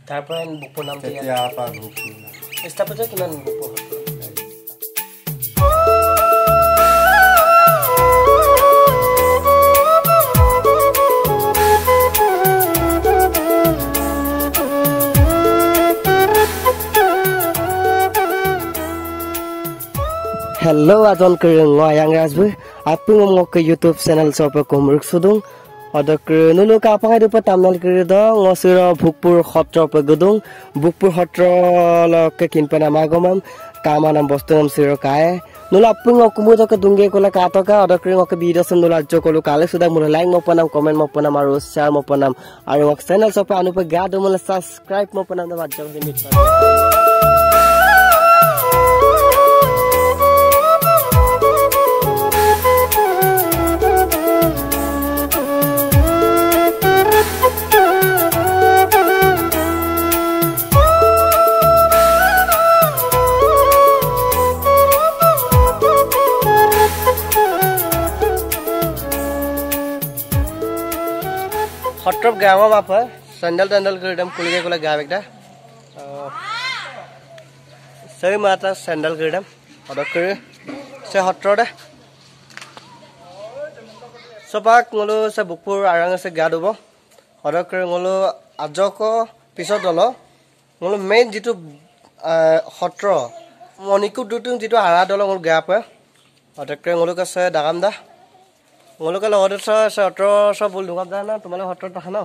তাৰ পৰা বুকপুৰ নাম তেতিয়া পৰা বুকপুৰ স্থাপিত কিমান বুকপুৰ সত্ৰ Hello adon kereng ngoyang rasbu apung ngok ke YouTube channel sopa kumruk sudung odok nulu ka apangai dupa tamnal kere do ngosiro Bhogpur Xatra pa gudung Bhogpur Xatra lok ke kinpana magomam kamanam bostunam siro kae nulu apung ngok kumu to ke dungge kola ka to ka odok ngok ke video sun nulu ajjo kolu kale suda mulu like mopanam comment mopanam aru share mopanam aru ngok channel sopa anupa ga do mulu subscribe mopanam do ajjo meet সত্ৰব গাঁৱৰ মাপ হয় sandal তেণ্ডেল কৰি একদম কুলিকে কোলে গাঁৱ একটা সেই মাতা চেণ্ডেল কৰি একদম অৰ্ডাৰ কৰি সে সত্ৰতে চপাক ngলো সে বুকপুৰ আৰাং আছে গা ধুব অৰ্ডাৰ কৰি ngলো আজক পিছত দল ngলো মেইন যিটো সত্ৰ মণিকূট দুটুং যিটো আৰা দল ngলো গা পায় অৰ্ডাৰ কৰি ngলো আছে দাগাম দা তোমালোকে লগতে সত্ৰ চব বোল ঢুকাম যায় না তোমালোক সত্ৰত আহা ন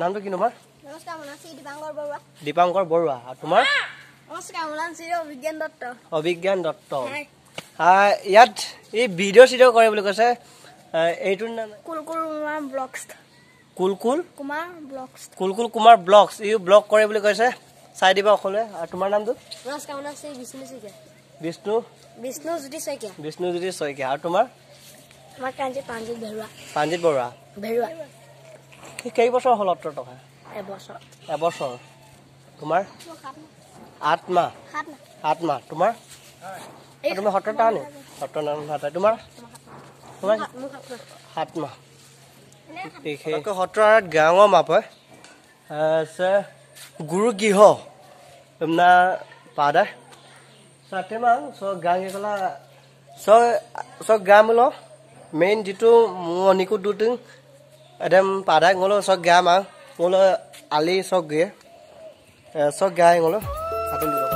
নামটো কি তোমাৰ নমস্কাৰ মোৰ নাম শ্ৰী দীপাংকৰ বৰুৱা দীপাংকৰ বৰুৱা আৰু তোমাৰ নমস্কাৰ মোৰ নাম শ্ৰী অভিজ্ঞান দত্ত অভিজ্ঞান দত্ত ইয়াত এই ভিডিঅ' চিডিঅ' কৰে বুলি কৈছে এইটোৰ নাম কুলকুল কুমাৰ ব্লগছ কুলকুল কুমাৰ ব্লগছ কুলকুল কুমাৰ ব্লগছ ই ব্লগ কৰে বুলি কৈছে চাই দিবা সকলোৱে আৰু তোমাৰ নামটো নমস্কাৰ মোৰ নাম শ্ৰী বিষ্ণু শইকীয়া বিষ্ণু বিষ্ণু জ্যোতি শইকীয়া বিষ্ণু জ্যোতি শইকীয়া আৰু তোমাৰ আমাৰ কাঞ্জি পাঞ্জিত বৰুৱা পাঞ্জিত বৰুৱা বৰুৱা কেইবছৰ হ'ল সত্ৰ টকা এবছৰ এবছৰ তোমাৰ আত্মা আত্মা তোমাৰ তুমি সত্ৰ টা নে সত্ৰ নাম ভাতা তোমাৰ তোমাৰ আত্মা সত্ৰ গাঁৱৰ মাপ হয় গুৰু গৃহ আপোনাৰ পাদা সাতেমা চ গাঁও গেলা চ চ গাঁও ল মেইন যিটো মণিকূট দুটিং একদম পাদা ngলো চব গা মা ngলো আলি চব গে চব গাই ngলো আতুন দিলো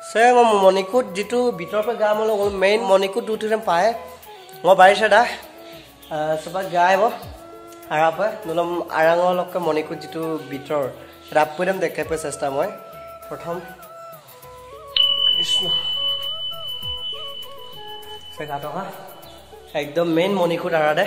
সে মণিকূট যিটো ভিতৰৰ পৰা গা মলো মেইন মণিকূট দুটিং পায় মই বাৰিছে দা চবা গাই আৰাপ নলম আৰাঙৰ লগে মণিকূট যিটো ভিতৰ ৰাপ দেখাই পাই চেষ্টা মই প্ৰথম কৃষ্ণ টকা একদম মেইন মণিকূট আৰা দে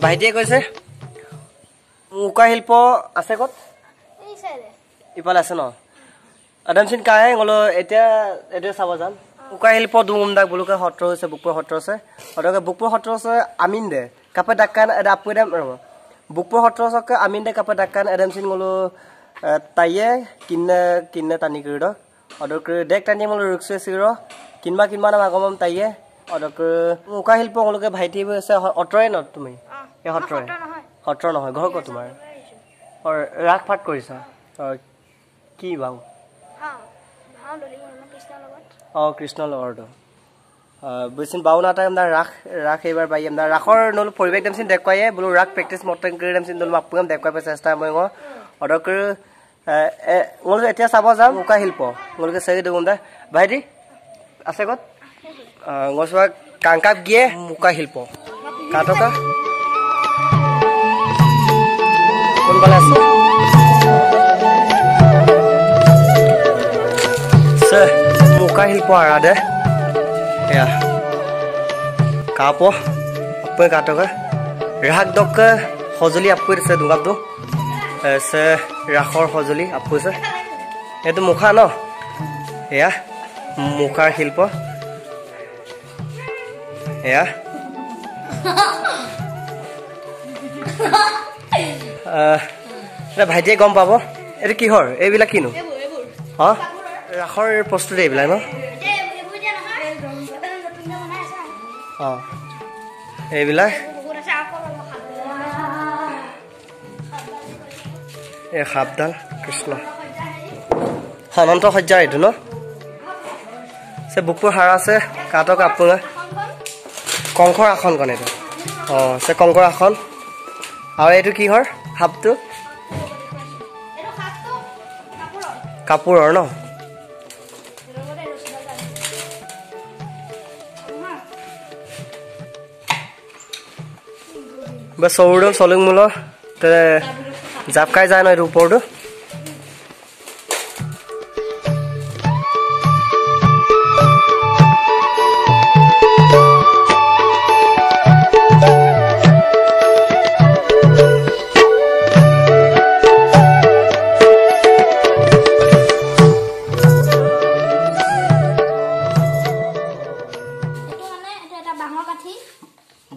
ভাইটিয়ে কৈছে মুকা শিল্প আছে ক'ত ইফালে আছে ন আদামচিন কাহে ngলো এতিয়া এতিয়া চাব যাম মুকা শিল্প দুমদাক বুলুকে সত্ৰ হৈছে বুকপুৰ সত্ৰ আছে অদকে বুকপুৰ সত্ৰ আছে আমিন দে কাপে ডাক্কান এডা আপুদম ৰব বুকপুৰ সত্ৰ আছে আমিন দে কাপে ডাক্কান এডামচিন ngলো তাইয়ে কিনে কিনে টানি কৰি অদকে দেখ টানি ngলো ৰুকছে চিৰ কিনবা কিনবা নাম আগমম তাইয়ে অদকে মুকা শিল্প ngলোকে ভাইটি আছে অতৰে ন তুমি এই সত্ৰৰে সত্ৰ নহয় ঘৰ ক'ত তোমাৰ ৰাস ফাট কৰিছা কি বাও অঁ কৃষ্ণৰ লগৰটো বুজিছিল বাও নাটা আপোনাৰ ৰাস ৰাস এইবাৰ বাই আপোনাৰ ৰাসৰ নলো পৰিৱেশ দেমচিন দেখুৱায়ে বোলো ৰাস প্ৰেক্টিছ মতন কৰি দেমচিন নলো আপোনাক দেখুৱাই পাই চেষ্টা মই অৰ্ডাৰ কৰি ngলো এতিয়া চাব যাম মুকা শিল্প ngলোকে চাই দিওঁ দা ভাইটি আছে ক'ত ngছোৱা কাংকাপ গিয়ে মুকা শিল্প কাটকা কোনফালে আছে মুখা শিল্প আৰাধে এয়া কাপ আপৈ কাটকে ৰাস দক সঁজুলি আপৈ দিছে দুগাপটো ৰাসৰ সঁজুলি আপুছে এইটো মুখা ন এয়া মুখাৰ শিল্প এয়া ভাইটিয়ে গম পাব এইটো কিহৰ এইবিলাক কিনো ৰাসৰ প্ৰস্তুতি এইবিলাক ন এইবিলাক এই সাপডাল কৃষ্ণ সনন্ত সজ্জা এইটো ন বুকুৰ হাড় আছে কাটক আপোনাৰ কংসৰ আসনখন এইটো সে কংসৰ আসন আৰু এইটো কিহৰ সাপটো কাপোৰৰ ন বা চৌৰম চলুংমূল জাপ খাই যায় ন এইটো ওপৰটো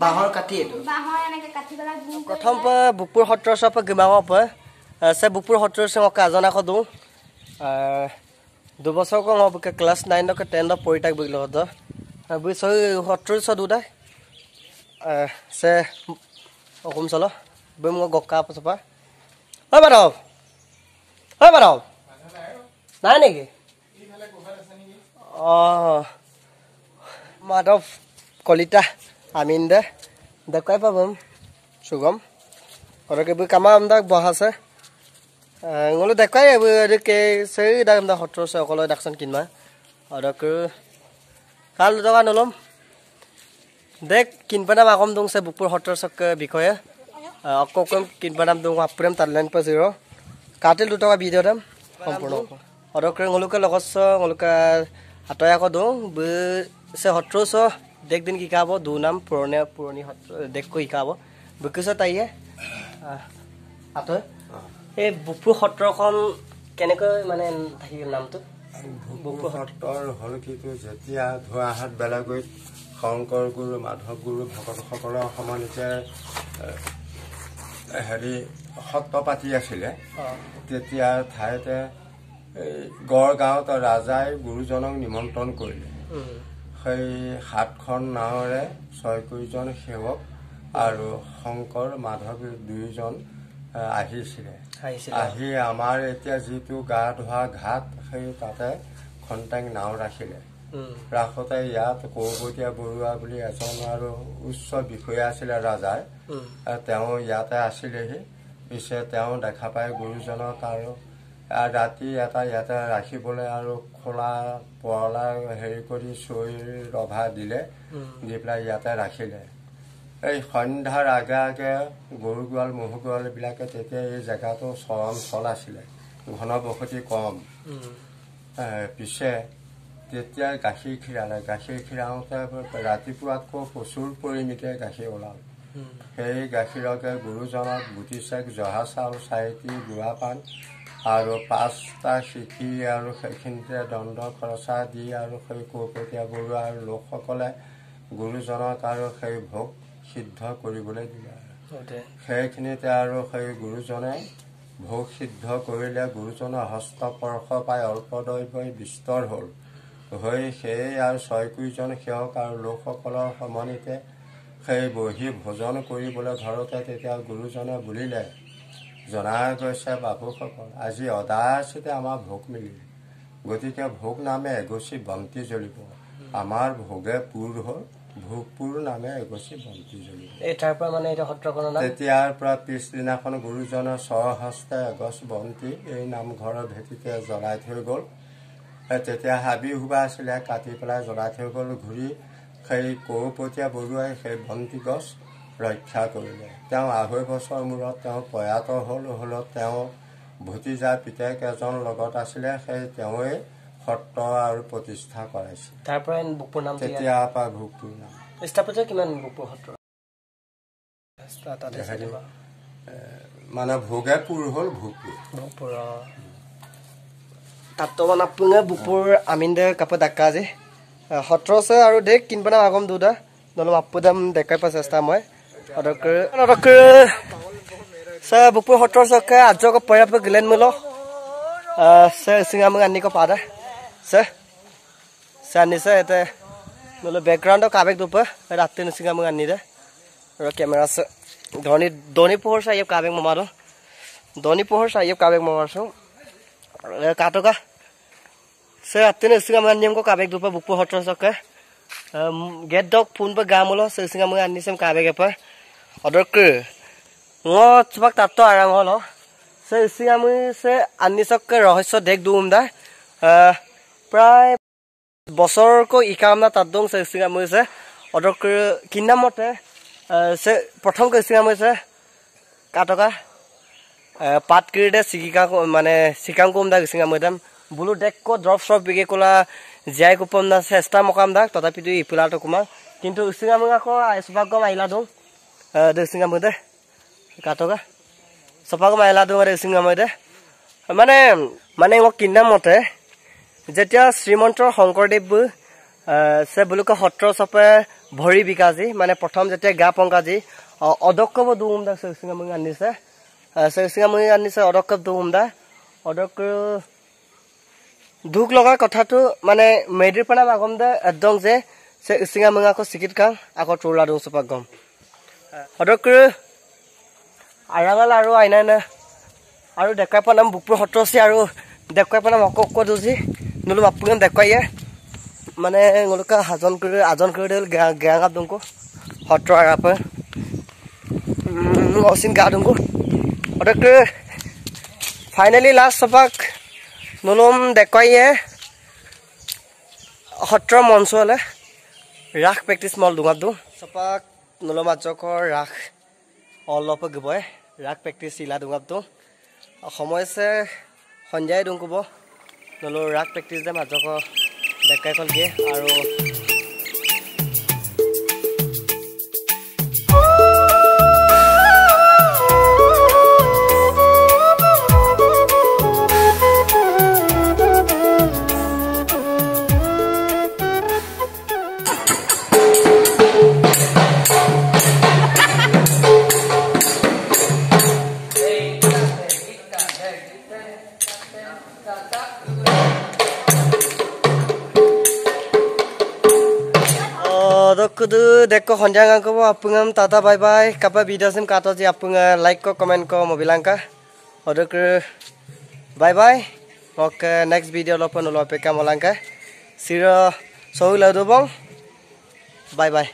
বাঁহৰ কাঠি এইটো প্ৰথম বুকপুৰ সত্ৰৰ চব গিমাঙৰ পৰা সে বুকপুৰ সত্ৰৰ সঙ্গে আজনা খদু দুবছৰ কম ক্লাছ 9 কে 10 পঢ়ি থাক বুগিল হদ বুই সই সত্ৰৰ ছ দুটা সে অকুম চল বই মোক গক্কা পছপা ঐ মাধৱ ঐ মাধৱ নাই নেকি মাধৱ কলিতা আমিন দে দেখাই পাব সুগম আৰু কেবি কামা আমদাক বহাছে ngolo দেখাই কে সেই দাম দা সত্ৰ সকলো ডাকচন কিনমা আৰু কাল দুটকা নলম দেখ কিনবা নাম আগম দংছে বুকপুৰ সত্ৰ চক বিষয়ে অকম কিনবা নাম দং আপ্ৰেম তালেন পাজিৰ কাটিল দুটকা ভিডিঅ দাম সম্পূৰ্ণ আৰু ngoloকে লগত ngoloকে আতয়া ক দং সে সত্ৰ চ দেখ দিন শিকাব দু নাম পুৰণি পুৰণি সত্ৰ দেখকৈ শিকাব বুকিছ তাইয়ে আতয় এই বুকপুৰ সত্ৰখন কেনেকৈ মানে থাকি গ'ল নামটো বুকপুৰ সত্ৰৰ হ'ল কিন্তু যেতিয়া ধোৱাহাট বেলাগৈত শংকৰ গুৰু মাধৱ গুৰু ভকতসকলৰ সমানিতে হেৰি সত্ৰ পাতি আছিলে তেতিয়া ঠাইতে এই গড়গাঁৱত ৰাজাই গুৰুজনক নিমন্ত্ৰণ কৰিলে সেই 7খন নাৱৰে 6জন সেৱক আৰু শংকৰ মাধৱ দুয়োজন আহিছিলে আহি আমাৰ এতিয়া যিটো গা ধোৱা ঘাট সেই তাতে খন্তেক নাও ৰাখিলে ৰাখোতে ইয়াত কৌপতীয়া বৰুৱা বুলি এজন আৰু উচ্চ বিষয়া আছিলে ৰাজাৰ তেওঁ ইয়াতে আছিলেহি পিছে তেওঁ দেখা পাই গুৰুজনক আৰু ৰাতি এটা ইয়াতে ৰাখিবলৈ আৰু খোলা পৰলা হেৰি কৰি চৈ ৰভা দিলে দি পেলাই ইয়াতে ৰাখিলে এই সন্ধ্যাৰ আগে আগে গৰু গোৱাল ম'হ গোৱালবিলাকে তেতিয়া এই জেগাটো চৰাঞ্চল আছিলে ঘনবসতি কম পিছে তেতিয়া গাখীৰ খীৰালে গাখীৰ খীৰাওঁতে ৰাতিপুৱাতকৈ প্ৰচুৰ পৰিমিতে গাখীৰ ওলাল সেই গাখীৰকে গুৰুজনক গুটি চেক জহা চাউল 4টি গুড়া পাণ আৰু 5টা শিকি আৰু সেইখিনিতে দণ্ড খৰচা দি আৰু সেই কৌপতীয়া বৰুৱা আৰু লোকসকলে গুৰুজনক আৰু সেই ভোগ সিদ্ধ কৰিবলৈ দিলে সেইখিনিতে আৰু সেই গুৰুজনে ভোগ সিদ্ধ কৰিলে গুৰুজনৰ হস্তস্পৰ্শ পাই অল্প দৈৱই বিস্তৰ হ'ল হৈ সেই আৰু 6জন সেৱক আৰু লোকসকলৰ সমন্বিতে সেই বহি ভোজন কৰিবলৈ ধৰোঁতে তেতিয়া গুৰুজনে বুলিলে জনা গৈছে বাপুসকল আজি অদাচিতে আমাৰ ভোগ মিলিল গতিকে ভোগ নামে এগছি বন্তি জ্বলিব আমাৰ ভোগে পুৰ হ'ল ভোগপুৰ নামে এগছি বন্তি জ্বলিব তেতিয়াৰ পৰা পিছদিনাখন গুৰুজনৰ স্বহস্তে এগছ বন্তি এই নামঘৰৰ ভেটিতে জ্বলাই থৈ গ'ল তেতিয়া হাবি হুবা আছিলে কাটি পেলাই জ্বলাই থৈ গ'ল ঘূৰি সেই কৌপতীয়া বৰুৱাই সেই বন্তি গছ ৰক্ষা কৰিলে তেওঁ 2.5 বছৰ মূৰত তেওঁ প্ৰয়াত হ'ল হ'লত তেওঁ ভতিজা পিতেক এজন লগত আছিলে সেই তেওঁৱেই সত্ৰ আৰু প্ৰতিষ্ঠা কৰাইছিল। তাৰ পৰাই ভোগপুৰ নাম তেতিয়াৰ পৰা ভোগপুৰ নাম স্থাপিত। কিমান ভোগপুৰ সত্ৰ মানে ভোগেপুৰ হ'ল ভোগপুৰ। ভোগপুৰ তাত মানে আপোনাৰ ভোগপুৰ আমিন দে কাপোৰ ডাক্কা যে সত্ৰ আছে আৰু দেখ কিনপনা আগম দুটা নলম আপুদাম দেখাই পা চেষ্টা মই ভোগপুৰ সত্ৰ চকে আজক পৰ্যাপ্ত গিলেন মূল চিঙামুঙ আনি পাদা সে আনিছে এতে নলে বেকগ্ৰাউণ্ডৰ কাবেক দুপা ৰাতি চিঙামুঙ আনি দে আৰু কেমেৰা আছে ধনী ধনী পোহৰ চাই কাবেক মমাৰো ধনী পোহৰ চাই কাবেক মমাৰছো কাটকা সে ৰাতি চিঙামুঙ আনিম কাবেক দুপা ভোগপুৰ সত্ৰ চকে গেট ডগ ফোন পা গা মূল চিঙামুঙ আনিছে কাবেক এপা অৰ্ডাৰ চবাক তাতো আৰাম হ'ল সে চিঙামুঙ সে আনিচকে ৰহস্য দেখ দুম দা প্ৰায় বছৰকৈ ইকামনা তাত দং সে চিঙামুঙ সে অৰ্ডাৰ কিনা মতে সে প্ৰথম চিঙামুঙ সে কাটকা পাত কিৰিদে চিকিকা মানে চিকাং কুম দা চিঙামুঙ দাম বোলো দেখ ক দ্ৰৱ চৰৱ বিকে কোলা জীয়াই কুপম দা চেষ্টা মকাম দা তথাপিতো ইপিলাটো কুমা কিন্তু চিঙামুঙ আকৌ চুপাগম আহিলা দং দে চিঙামুঙ দে কাটকা চপাগম আহিলা দং দে চিঙামুঙ দে মানে মানে মোক কিনা মতে যেতিয়া শ্ৰীমন্ত শংকৰদেৱ সে বোলোকে সত্ৰ চপে ভৰি বিকাজি মানে প্ৰথম যেতিয়া গা পংকাজি অদক্ষব দুম দা চিঙামুঙ আনিছে চিঙামুঙ আনিছে অদক্ষব দুম দা অদক্ষ দুখ লগা কথাটো মানে মেদিৰ পৰা আগম দে একদম যে চিঙামুঙ আকৌ চিকিৎ কাম আকৌ তোৰলা দং চপাক গম অদক্ষ আৰাঙাল আৰু আইনা আৰু দেখাই পোৱা নাম ভোগপুৰ সত্ৰ আছে আৰু দেখুৱাই পোৱা নাম অক দুজি নলো বাপুন দেখুৱাইয়ে মানে এওঁলোকে সাজন কৰি আজন কৰি দিল গেঙাপ দংকো সত্ৰ আৰাপ অচিন গা দংকো অদক্ষ ফাইনেলি লাষ্ট চপাক নলম দেখুৱাইয়ে সত্ৰ মঞ্চলে ৰাস প্ৰেক্টিচ মল দুঙাপ দো চপাক নলম আজকৰ ৰাস অলপ গিবই ৰাস প্ৰেক্টিচ ইলা দুঙাপ দো সময় আছে সন্ধিয়াই দুংকুব নলো ৰাস প্ৰেক্টিচ দে মাজক দেখাই কল দিয়ে আৰু দেখো সন্ধিয়া গান আপুঙাম টাটা বাই বাই কাপা ভিডিঅ সিম কাটো যে আপুঙা লাইক কো কমেন্ট কো মোবিলাঙ্কা অদক bye bye okay next video লপ নলো অপেক্ষা মলাঙ্কা সির সৌলা দুবং বাই বাই।